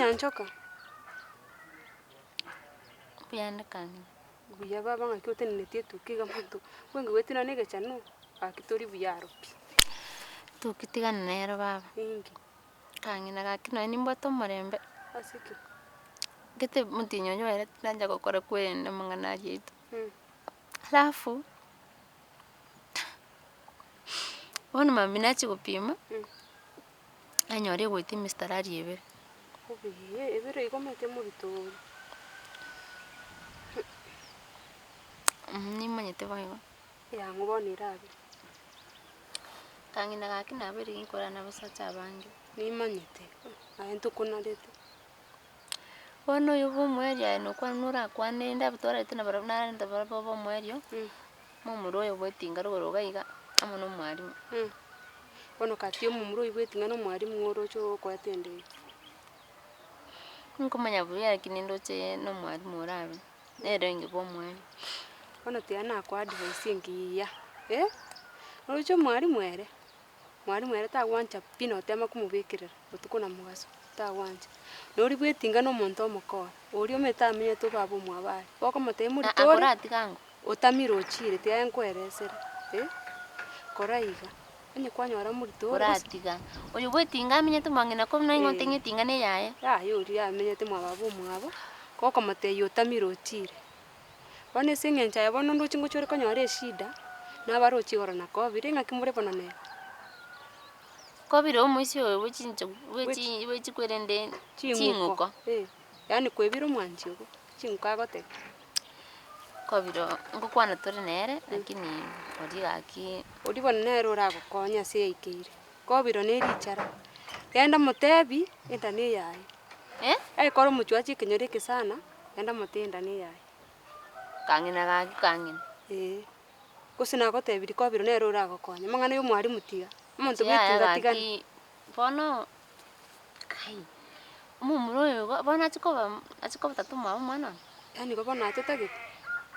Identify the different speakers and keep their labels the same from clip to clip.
Speaker 1: Nyanchoka?
Speaker 2: Mbuyande kang'ina.
Speaker 1: Buya baba ng'aki otenenetie etuki iga monto, bwenge gwetina na egechanu, gaki tori buya aro pi.
Speaker 2: Etuki tigana nero baba.
Speaker 1: Inki?
Speaker 2: Kang'ina gaki nonye nimbwate omorembe.
Speaker 1: Ase ki?
Speaker 2: Gete motienyi oyo ere tinancha gokora kwerenda amang'ana aria aito. Alafu, bono mambia nachia gopima, nanyora egoeta emistarari ebere.
Speaker 1: Obe ebere igo omanyete morito ore.
Speaker 2: Nimanyete boigo.
Speaker 1: Yang'o bono erabe.
Speaker 2: Kang'ina gaki nabeire ginkorara na abasacha abange.
Speaker 1: Nimanyete, aye ntokonarete.
Speaker 2: Bono oyo bwa omoerio aye nokwana norakwane rende abwo twararete nabarabwo nararente barabwo ba omoerio, momura oyo bwetinga rogoro iga iga amo na omwalimu.
Speaker 1: Bono kati ya omomura oyio bwetinga na omwalimu ng'o oroche ogokoeta ende eye?
Speaker 2: Nkomanya buya lakini ndoche na omwalimu orabe, nere oinge bwa omoerio.
Speaker 1: Bono tiga nakoa advice engiya, eh, oroche omwalimu ere, Mwalimu ere tagwancha pi notema komobekerera botuko na mogaso, tagwancha. Na oria bwetinga na omonto omokora, oria omanyete amenyete obaba omwabo are, gokomotebia morito ore,
Speaker 2: Akoratiga ango.
Speaker 1: otamire ochire tiga nkoeresere eh, kora iga, onye kwanyora morito ore gose.
Speaker 2: Koratiga. Oyo bwetinga amenyete omong'ina ko buna ing'o nting'e etinga na eyaye.
Speaker 1: Yaya oria amenyete mwa baba omwabo, gokomotebia otamire ochire. Bono ase eng'encho aye bono ndoche ngochia ore konyora eshida, nabaroche igoro na kobire ng'aki more bono nere.
Speaker 2: Kobire omoisia oyo bwe chincho bwe chi bwe chikwerende ching'uko.
Speaker 1: Eh, yaani kwebire omwanchi ogo, ching'uko agoteba.
Speaker 2: Kobire ngokwana tore nere, lakini oria gaki.
Speaker 1: Oria bono nere oragokonye ase yaikeire, kobire ne richara, genda motebi, enda ne eyaye.
Speaker 2: Eh?
Speaker 1: Ekero omochwachi ekenyoro eke sana. Genda mote enda neyaye.
Speaker 2: Kang'ina gaki kang'ina.
Speaker 1: Ee, gose nagotebirie kobiro nere oragokonye, amang'ana ya omwalimu tiga, omonto
Speaker 2: Yaya
Speaker 1: bwetinga tigana.
Speaker 2: gaki bono kai, omomura oyo igo bono achie koba achie koba tata omwabo omwana one?
Speaker 1: Yaani igo bono atotagete?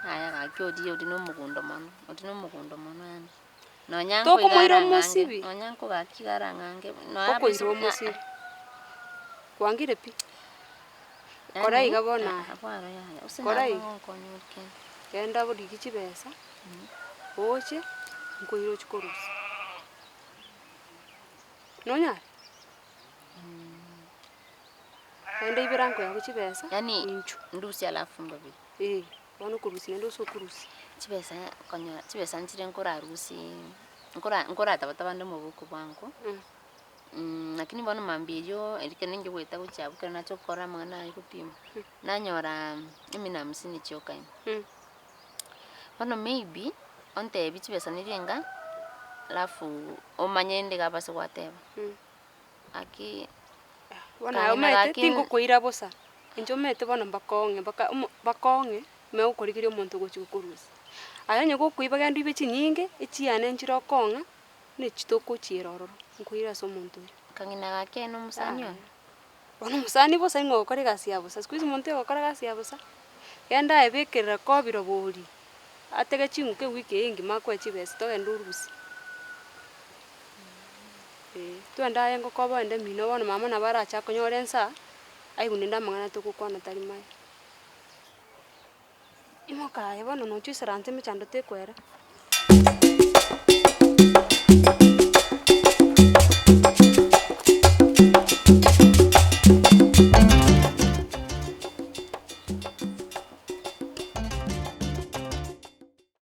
Speaker 2: Yaya gaki oria oria na omogondo mono, oria na omogondo mono yaani. Nonya nko iga
Speaker 1: Tokomoira
Speaker 2: arang'ange,
Speaker 1: omosibi?
Speaker 2: nonya nko gaki iga arang'ange, nonya
Speaker 1: Okoira
Speaker 2: aa.
Speaker 1: omosibi, kwangire pi. Kora iga bono aye, kora iga, genda origie chibesa, oche, nkoire ochie korusia. Nonyare? Genda oibere anko yago chibesa,
Speaker 2: Yaani
Speaker 1: inchuo.
Speaker 2: ndusie alafu mbabere.
Speaker 1: Eh, bono okorusia naende ase okorusia.
Speaker 2: Chibesa konyora chibesa nchire nkorarusie nkora nkorataba ande omoboko bwango. Lakini bono mambia eyio ekero ninche goeta gochia abwo ekero nacha gokora amang'ana aye gopima, nanyora emia na hamsini chioka ime. Bono maybe, ontebie chibesa niria enga, alafu omanye inde iga ase gwateba. Gaki,
Speaker 1: Bono aye
Speaker 2: kang'ina
Speaker 1: omanyete
Speaker 2: gaki
Speaker 1: tingokoira bosa, inche omanyete bono mbakong'e mpaka omo bakong'e, omanye gokorigeria omonto ogochi gokorusia. Aye onye gokoiba genda oibe chinyinge, echiane nchire okong'a. Buna echi tokochiera ororo, nkoira ase omonto oyio.
Speaker 2: Kang'ina gaki aye nomosani one.
Speaker 1: Bono omosani bosa ing'o ogokora egasi ya bosa, siku hizi monto ogokora egasi ya bosa, genda aye bekerera kobiro bori, atege ching'uko ewiki eye engima akoe chibesa togende orusie. Eh, twende aye ngokoba ogende mino bono mama nabo arache akonyore nsa, aigwe naende amang'ana togokwana tari maya. Imoka aye bono nochia oisaranse emechando tekoera.